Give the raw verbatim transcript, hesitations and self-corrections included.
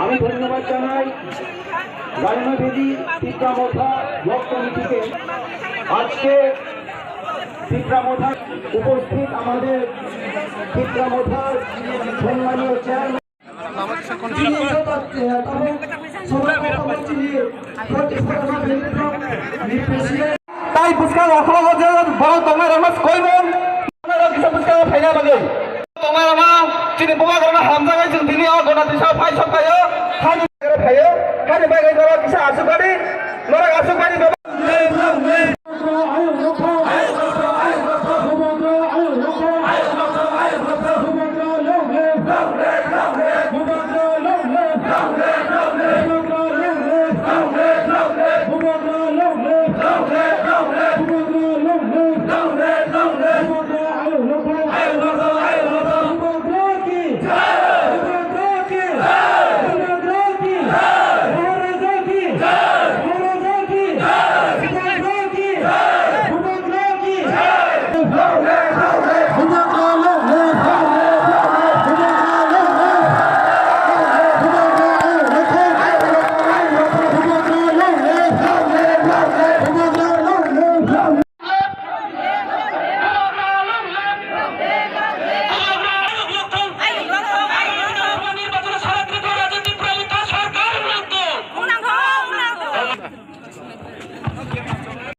আমি ধন্যবাদ জানাই রায়না ভ্যালি তিপ্রা মথা ব্লক কমিটিকে। আজকে তিপ্রা মথা উপস্থিত আমাদের তিপ্রা মথার সম্মানীয় chairman. Tai bwskang o khulok o je borok tongnai rok no koi mung. Tongnai rok kisa bwskango phaina bagwi. Tongnai rok no chini bubagra no hamjakgwi chwng tini o gona tisa